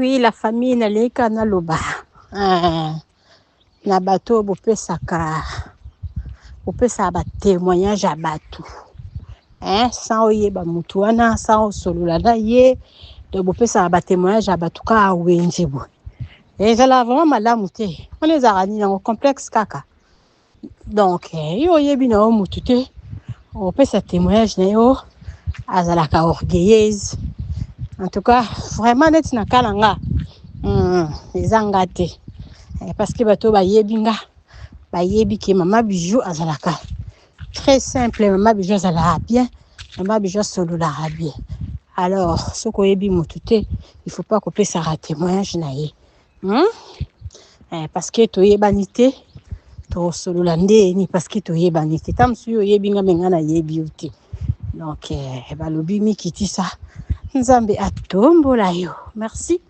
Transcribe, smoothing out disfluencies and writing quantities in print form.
Oui, la famille nalingi kaka naloba na bato oyo bopesaka bopesaka ba témoignage ya bato hein, sans oyeba motu wana, sans osolola na ye. Donc bopesaka ba témoignage ya bato kaka wenze boye, ezalaka vraiment malamu te. Wana ezalaka nini yango? Complexe kaka. Donc yo oyebi na yo motu te, opesa témoignage na yo, azalaka orgueilleuse. En tout cas vraiment neti na kala nga, eza nga te, parce que bato bayebi nga, bayebi ke Mama Bijou azalaka très simple, Mama Bijou azalaka bien, Mama Bijou asololaka bien. Alors soki oyebi motu te, il faut pas kopesaka témoignage na ye, Parce que toyebani te, tosolola ndeni? Parce que toyebani te. Ta mosusu oyo oyebi nga, me nga nayebi yo te. Donc balobi mikitisa, Nzambe atombola yo. Merci.